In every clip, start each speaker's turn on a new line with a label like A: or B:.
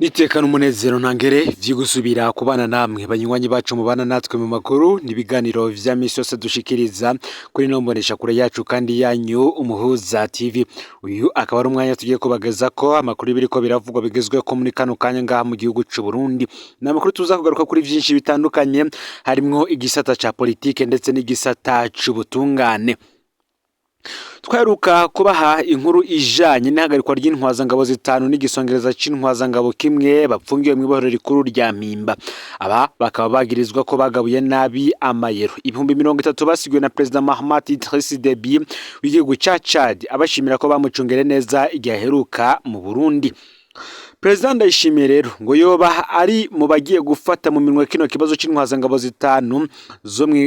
A: Nitekana umunezero ntangere vyigusubira kubana namwe banywanyi bacu mubana natwe mu makuru n'ibiganiro vya misi yose dushikiriza kuri ino mboneshakure yacu kandi yanyu Umuhuza TV. Uyu akaba ari umwanya tugiye kubagezako amakuru biriko biravugwa bigezweho muri kano kanya ngaha mu gihugu c'u Burundi. Ni amakuru tuza kugaruka kuri vyinshi bitandukanye harimwo igisata ca politike ndetse n'igisata c'ubutungane. Twaheruka kubaha inkuru ijanye n'ihagarikwa ry'intwazangabo zitanu n'igisongereza c'intwazangabo kimwe bapfungiwe mw'ibohero rikuru rya Mpimba. Aba bakaba bagirizwa ko bagabuye nabi amayero 30,000 basigiwe na Perezida Mahamat Idriss Deby w'igihugu ca Chad, abashimira ko bamucungere neza igihe aheruka mu Burundi. Perezida Ndayishimiye rero ngo yoba ari mu bagiye gufata mu minwe kino kibazo c'intwazangabo zitanu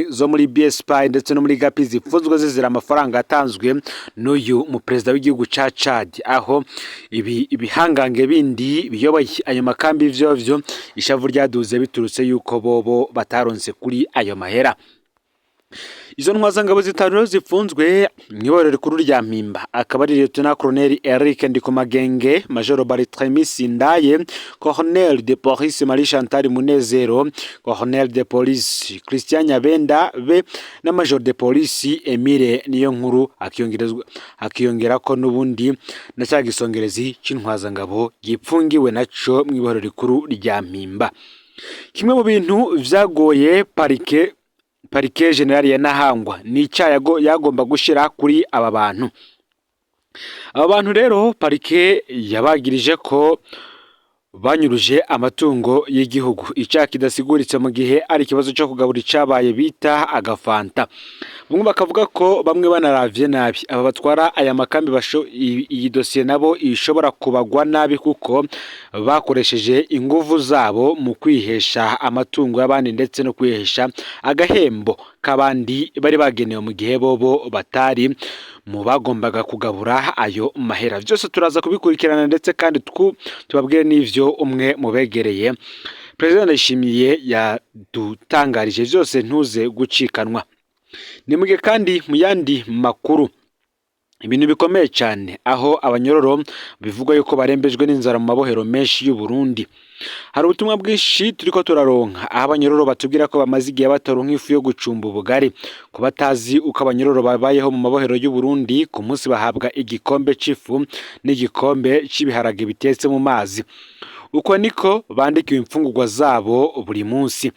A: zo muri BSP ndetse no muri GAPI zipfunzwe zizira amafaranga yatanzwe n'uyu mu perezida w'igihugu ca Chad, aho ibi ibihangange bindi biyoboye ayo makambi vyovyo ishavu ryaduze biturutse yuko bobo bataronse kuri ayo mahera. Izo ntwazangabo zitanu rero zipfunzwe mw'ibohero rikuru rya Mpimba akaba ari Lieutenant Colonel Eric Ndikumagenge, Major Barthélemy Sindaye, Colonel de Police Marie Chantal Munezero, Colonel de Police Christian Nyabenda be na Major de Police Emile Niyonkuru, akiyongerako n'ubundi na ca gisongerezi c'intwazangabo gipfungiwe naco mw'ibohero rikuru rya Mpimba. Kimwe mu bintu vyagoye parike générale ya Ntahangwa ni icaha yagomba gushira kuri aba bantu. Aba bantu rero parike yabagirije ko banyuruje amatungo y'igihugu, icaha kidasiguritse mu gihe ari ikibazo co kugabura icabaye bita agafanta. Bamwe bakavuga ko bamwe banaravye nabi aba batwara aya makambi iyi dosiye nabo ishobora kubagwa nabi kuko bakoresheje inguvu zabo mu kwihesha amatungo y'abandi ndetse no kwihesha agahembo k'abandi bari bagenewe mu gihe bobo batari mu bagombaga kugabura ayo mahera. Vyose turaza kubikurikirana ndetse kandi tubabwire n'ivyo umwe mu begereye Perezida Ndayishimiye yadutangarije, vyose ntuze gucikanwa. Ni mugihe kandi mu yandi makuru ibintu bikomeye cyane aho abanyororo bivugwa yuko barembejwe n'inzara mu mabohero menshi y'u Burundi. Hari ubutumwa bwinshi turiko turaronka aho abanyororo batubwira ko bamaze igihe bataronka ifu yo gucumba ubugari. Ku batazi uko abanyororo babayeho mu mabohero y'u Burundi, ku munsi bahabwa igikombe c'ifu n'igikombe c'ibiharage bitetse mu mazi. Uko niko bandikiwe imfungurwa zabo buri munsi.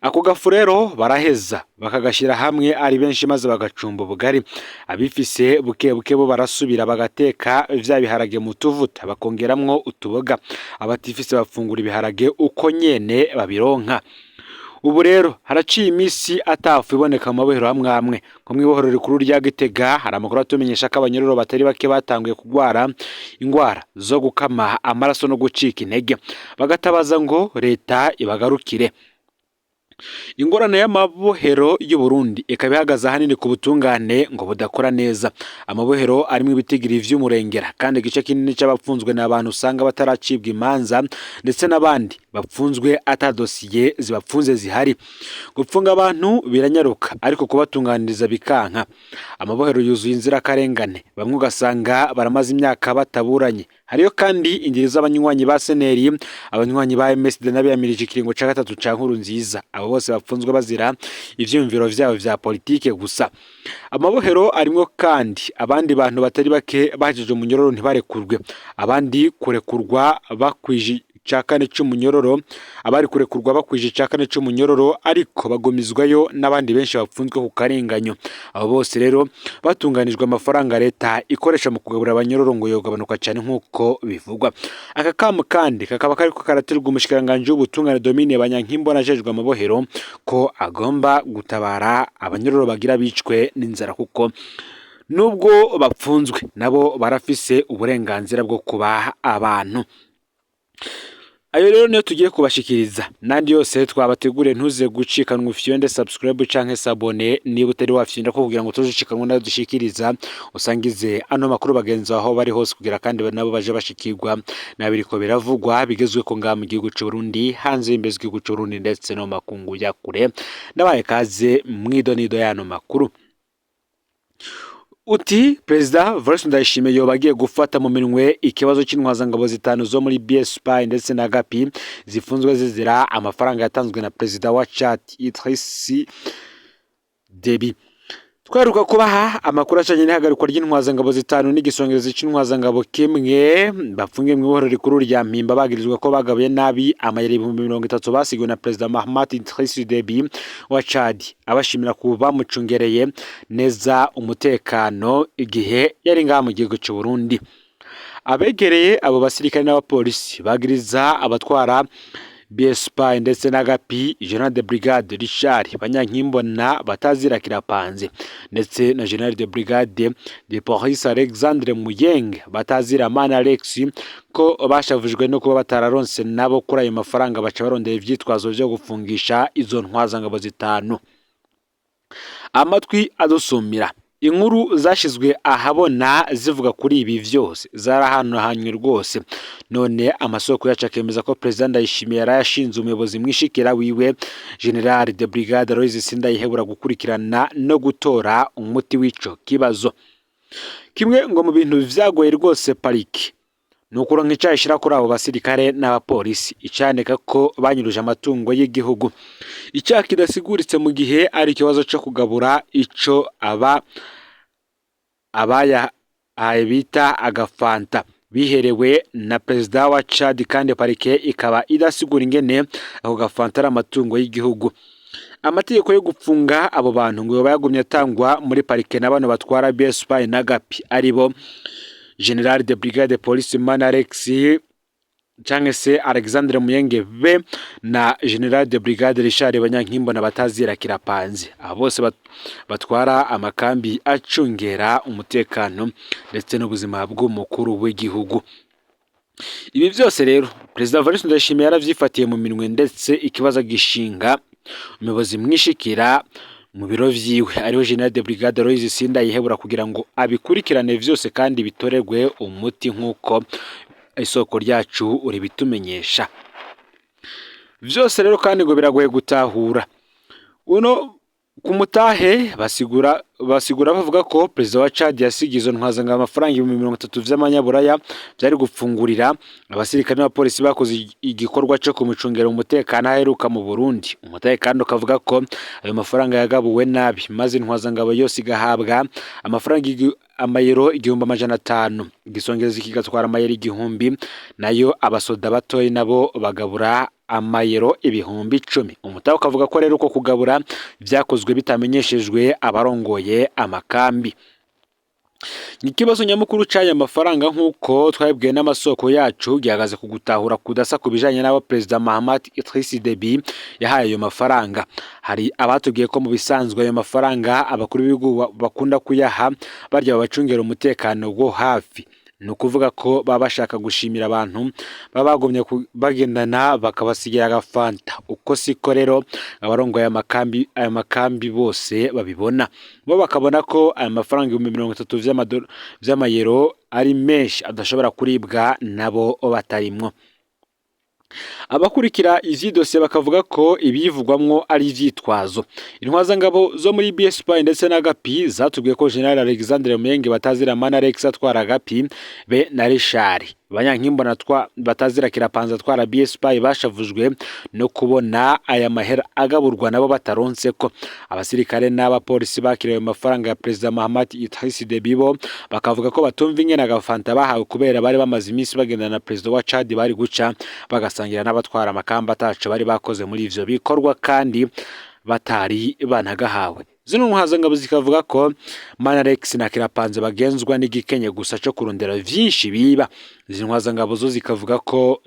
A: Ako gafu rero baraheza bakagashyira hamwe ari benshi maze bagacumba ubugari. Abifise buke buke bo barasubira bagateka vya biharage mu tuvuta bakongeramwo utuboga. Abatifise bafungura ibiharage uko nyene babironka. Ubu rero haraciye imisi atafu iboneka mu mabohero amwe amwe. Nko mw'ibohero rikuru rya Gitega hari amakuru atumenyesha ko abanyororo batari bake batanguye kugwara ingwara zo gukama amaraso no gucika intege, bagatabaza ngo leta ibagarukire. Ingorane y'amabohero y'u Burundi ikaba ihagaze ahanini ku butungane ngo budakora neza. Amabohero arimwo ibitigiri vy'umurengera kandi igice kinini c'abapfunzwe ni abantu usanga bataracibwa imanza ndetse n'abandi bapfunzwe ata dosiye zibapfunze zihari. Gupfunga abantu biranyaruka ariko kubatunganiriza bikanka. Amabohero yuzuye inzirakarengane, bamwe ugasanga baramaze imyaka bataburanye. Hariyo kandi ingeri z'abanywanyi ba CNL, abanywanyi ba MSD n'abiyamirije ikiringo ca gatatu ca Nkurunziza. Abo bose bapfunzwe bazira ivyiyumviro vyabo vya politike gusa. Amabohero arimwo kandi abandi bantu batari bake bahejeje umunyororo ntibarekurwe, abandi kurekurwa bakwije ica kane c'umunyororo, abari kurekurwa bakwije ica kane c'umunyororo ariko bagumizwayo n'abandi benshi bapfunzwe ku karenganyo. Abo bose rero batunganijwe amafaranga leta ikoresha mu kugaburira abanyororo ngo yogabanuka cyane nk'uko bivugwa. Aka kamo kandi kakaba kariko karaterwa umushikiranganji w'ubutungane Domine Banyankimbona ajejwe amabohero ko agomba gutabara abanyororo bagira bicwe n'inzara, kuko nubwo bapfunzwe nabo barafise uburenganzira bwo kuba abantu. Ayo rero niyo tugiye kubashikiriza n'andi yose twabateguriye, ntuze gucikanwa, ufyonde subscribe canke s'abonner niba utari wafyonda ko kugira ngo tuzucikanwe nayo dushikiriza, usangize ano makuru bagenzi aho bari hose kugira kandi nabo baje bashikirwa nabiriko biravugwa bigezweko ngaha mu gihugu c'u Burundi, hanze y'imbibe z'igihugu c'u Burundi ndetse no mu makungu ya kure. Ndabaye kaze mwidonido y'ano makuru. Uti Perezida Evariste Ndayishimiye yoba agiye gufata mu minwe ikibazo c'intwazangabo zitanu zo muri BSP ndetse na GAPI zifunzwe zizira amafaranga yatanzwe na Perezida wa Chad Idriss Deby. Twaheruka kubaha amakuru ajanye n'ihagarikwa ry'intwazangabo zitanu n'igisongerezi c'intwazangabo kimwe bafungiwe mw'ibohero rikuru rya Mpimba, bagirizwa ko bagabuye nabi amayero 30,000 basigiwe na Perezida Mahamat Idriss Deby wa Chad, abashimira kuba bamucungereye neza umutekano igihe yari ngaha mu gihugu c'u Burundi. Abegereye abo basirikare n'abapolisi bagiriza abatwara BSP ndetse na GAPI, General de Brigade Richard Banyankimbona batazira Kirapanze ndetse na General de Brigade de Police Alexandre Muyenge batazira Mana Alex, ko bashavujwe no kuba batararonse nabo kuri ayo mafaranga, baca barondera ivyitwazo vyo gufungisha izo ntwazangabo zitanu. Amatwi adusumira, inkuru zashizwe ahabona zivuga kuri ibi vyose zarahanahanywe rwose. None amasoko yacu akemeza ko Perezida Ndayishimiye yarayashinze umuyobozi mwishikira wiwe, General de Brigade Aloys Sindayihebura, gukurikirana no gutora umuti w'ico kibazo. Kimwe ngo mu bintu vyagoye rwose pariki ni ukuronka icaha ishira kuri abo basirikare n'abapolisi, icaneka ko banyuruje amatungo y'igihugu, icyaha kidasiguritse mu gihe ari ikibazo co kugabura ico aba abayahaye bita agafanta biherewe na perezida wa Chad, kandi parike ikaba idasigura ingene ako gafanta ari amatungo y'igihugu. Amategeko yo gupfunga abo bantu ngo yoba yagumye atangwa muri parike na bano batwara BSP na GAPI, aribo General de Brigade Police Mana Alex canke se Alexandre Muyenge be na General de Brigade Richard Banyankimbona batazira Kirapanze. Abo bose batwara amakambi acungera umutekano ndetse n'ubuzima bw'umukuru w'igihugu. Ibi vyose rero Perezida Evariste Ndayishimiye yaravyifatiye mu minwe, ndetse ikibazo gishinga umuyobozi mwishikira mu biro vyiwe, ariwe General de Brigade Aloys Sindayihebura, kugira ngo abikurikirane vyose kandi bitorerwe umuti nk'uko isoko ryacu ribitumenyesha. Vyose rero kandi ngo biragoye gutahura. Uno ku mutahe basigura bavuga ko perezida wa Chad yasigiye izo ntwazangabo amafaranga 30,000 vy'amanyaburaya vyari gupfungurira abasirikare n'abapolisi bakoze igikorwa co kumucungera umutekano aheruka mu Burundi. Umutahe kandi ukavuga ko ayo mafaranga yagabuwe nabi, maze intwazangabo yose igahabwa amafaranga amayero 1,500, igisongerezi kigatwara amayero 1,000, nayo abasoda batoyi nabo bagabura amayero 10,000. Umutahe ukavuga ko rero uko kugabura vyakozwe bitamenyeshejwe abarongoye amakambi. Ikibazo nyamukuru c'aya mafaranga, nk'uko twabibwiwe n'amasoko yacu, gihagaze ku gutahura kudasa ku bijanye n'abo Perezida Mahamat Idriss Deby yahaye ayo mafaranga. Hari abatubwiye ko mu bisanzwe ayo mafaranga abakuru b'ibihugu bakunda kuyaha barya babacungera umutekano wo hafi, ni ukuvuga ko baba bashaka gushimira abantu baba bagumye bagendana bakabasigira agafanta. Uko siko rero abarongoye amakambi ayo makambi bose babibona. Bo bakabona ko ayo mafaranga 30,000 vy'amayero ari menshi, adashobora kuribwa nabo batarimwo. Abakurikira ivyi dosiye bakavuga ko ibiyivugwamwo ari ivyitwazo. Intwazangabo zo muri BSP ndetse na Gapi zatubwiye ko General Alexandre Muyenge batazira Mana Alex atwara Gapi be na Richard Banyankimbona batazira Kirapanza atwara BSP bashavujwe no kubona aya mahera agaburwa nabo bataronse, ko abasirikare n'abapolisi bakiriye ayo mafaranga ya Perezida Mahamat Idriss Deby bo bakavuga ko batumva ingene agafanta bahawe, kubera bari bamaze iminsi bagendana na Perezida wa Chad, bari guca bagasangira n'abatwara amakamba ataco bari bakoze muri ivyo bikorwa kandi batari banagahawe. Zino ntwazangabo zikavuga ko Manalex na Kirapanze bagenzwa n'igikenye gusa co kurondera vyinshi biba. Izi ntwazangabo zo zikavuga ko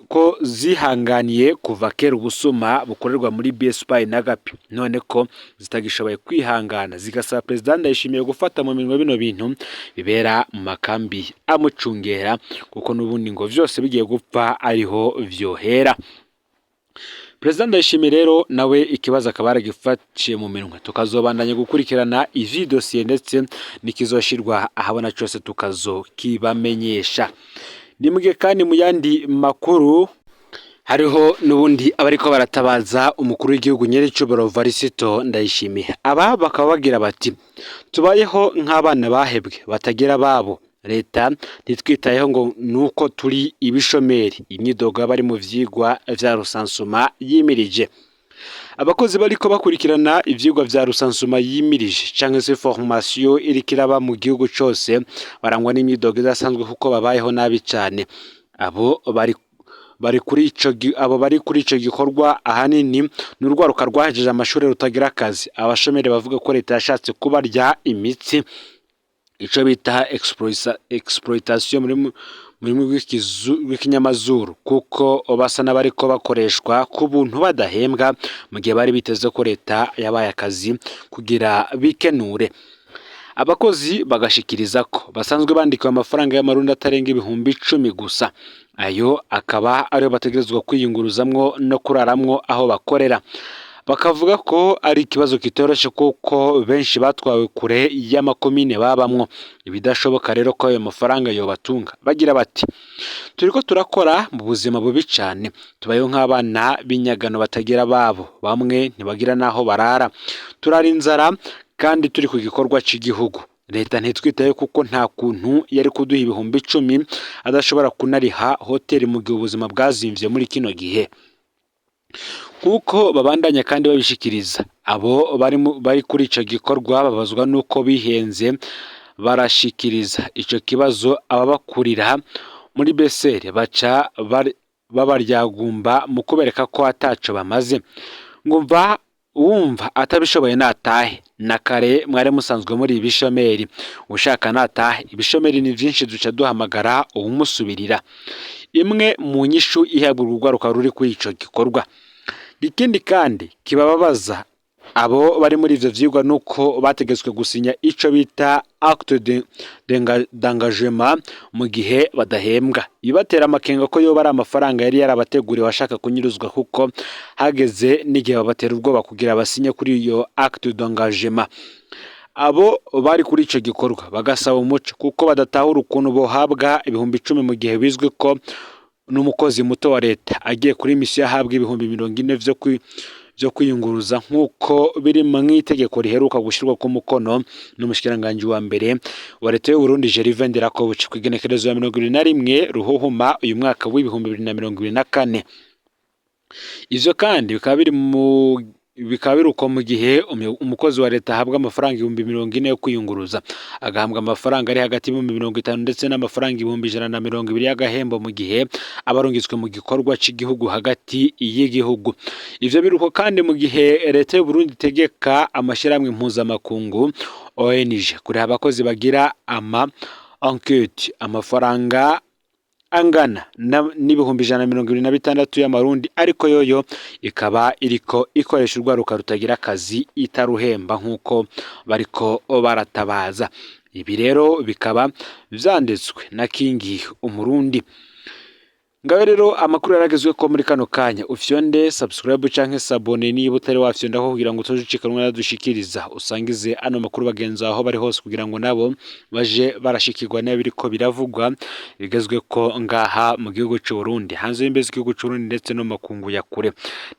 A: ko zihanganiye kuva kera ubusuma bukorerwa muri BSP na Gapi, none ko zitagishoboye kwihangana, zigasaba Perezida Ndayishimiye gufata mu minwe bino bintu bibera mu makambi amucungera, kuko n'ubundi ngo vyose bigiye gupfa ariho vyohera. Perezida Ndayishimiye rero nawe ikibazo akaba yaragifatiye mu minwe. Tukazobandanya gukurikirana ivyi dosiye, ndetse n'ikizoshirwa ahabona cose tukazokibamenyesha. Ni mugihe kandi mu yandi makuru Hariho n'ubundi abariko baratabaza umukuru w'igihugu nyiricubahiro Varisito Ndayishimiye. Aba bakaba bagira bati: "Tubayeho nk'abana bahebwe batagira ababo, leta ntitwitayeho ngo nuko turi ibishomeri." Imyidogo y'abari mu vyigwa vya recensement yimirije. Abakozi bariko bakurikirana ivyigwa vya recensement yimirije canke se formation iriko iraba mu gihugu cose barangwa n'imyidogo idasanzwe kuko babayeho nabi cane. Abo bari kuri ico gikorwa ahanini ni urwaruka rwahejeje amashuri rutagira akazi. Abashomeri bavuga ko leta yashatse kubarya imitsi, ico bita exploitation muri mu rurimi rw'ikinyamazuru, kuko basa n'abariko bakoreshwa ku buntu badahembwa, mu gihe bari biteze ko leta yabaye akazi kugira bikenure. Abakozi bagashikiriza ko basanzwe bandikiwe amafaranga y'amarundi atarenga 10,000 gusa, ayo akaba ariyo bategerezwa kwiyunguruzamwo no kuraramwo aho bakorera. Bakavuga ko ari ikibazo kitoroshe kuko benshi batwawe kure y'amakomine babamwo, ibidashoboka rero ko ayo mafaranga yobatunga. Bagira bati: "Turiko turakora mu buzima bubi cane, tubayeho nk'abana b'inyagano batagira ababo, bamwe ntibagira n'aho barara, turara inzara kandi turi ku gikorwa c'igihugu. Leta ntitwitaye kuko nta kuntu yari kuduha 10,000 adashobora kunariha hoteli mu gihe ubuzima bwazimvye muri kino gihe." Nk'uko babandanya kandi babishikiriza, abo bari kuri ico gikorwa babazwa n'uko bihenze, barashikiriza ico kibazo ababakurira muri BCR, baca babaryagumba mu kubereka ko ataco bamaze, ngo mva uwumva atabishoboye natahe, na kare mwari musanzwe muri ibishomeri, ushaka natahe, ibishomeri ni vyinshi, duca duhamagara uwumusubirira. Imwe mu nyishu ihabwa urwaruka ruri kuri ico gikorwa. Ikindi kandi kibababaza abo bari muri ivyo vyigwa nuko bategetswe gusinya ico bita acte d'engagement mu gihe badahembwa, ibibatera amakenga ko yoba ari amafaranga yari yarabateguriwe ashaka kunyuruzwa, kuko hageze n'igihe babatera ubwoba kugira basinye kuri iyo acte d'engagement. Abo bari kuri ico gikorwa bagasaba umuco kuko badatahura ukuntu bohabwa 10,000 mu gihe bizwi ko n'umukozi muto wa leta agiye kuri misiyo ahabwa 40,000 vyo kwiyunguruza, nk'uko biri mw'itegeko riheruka gushirwa ku mukono n'umushikiranganji wa mbere wa leta y'u Burundi Gervais Ndirakobuca kw'igenekerezo ya 21 Ruhuhuma uyu mwaka w'2024. Ivyo kandi bikaba biri uko mu gihe umukozi wa leta ahabwa amafaranga 40,000 yo kwiyunguruza, agahabwa amafaranga ari hagati y'ibihumbi 50 ndetse n'amafaranga 120,000 y'agahembo mu gihe aba arungitswe mu gikorwa c'igihugu hagati y'igihugu. Ivyo biri uko kandi mu gihe leta y'u Burundi itegeka amashirahamwe mpuzamakungu ONG kuriha abakozi bagira ama enquête amafaranga angana n'126,000 y'amarundi, ariko yoyo ikaba iriko ikoresha urwaruka rutagira akazi itaruhemba, nk'uko bariko baratabaza. Ibi rero bikaba vyanditswe na Kingi Umurundi. Ngaho rero amakuru yaragezwe ko muri kano kanya, ufyonde subscribe canke s'abonner niba utari wafyondaho kugira ngo utaje ucikanwa nadushikiriza, usangize ano makuru bagenzi aho bari hose kugira ngo nabo baje barashikirwa n'ibiriko biravugwa bigezwe ko ngaha mu gihugu c'u Burundi, hanze y'imbibe z'igihugu c'u Burundi ndetse no mu makungu ya kure,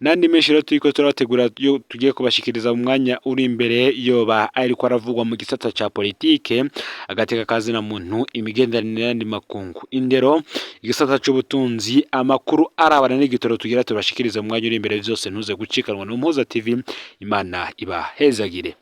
A: n'andi menshi rero turiko turabategura yo tugiye kubashikiriza mu mwanya uri imbere, yoba ariko aravugwa mu gisata ca politike, agateka kazina muntu, imigenderanire n'ayandi makungu, indero, igisata c'ubutunzi, amakuru arabana n'igitoro tugira tubashikirize mu mwanya uri imbere. Vyose ntuze gucikanwa n'Umuhuza TV. Imana ibahezagire.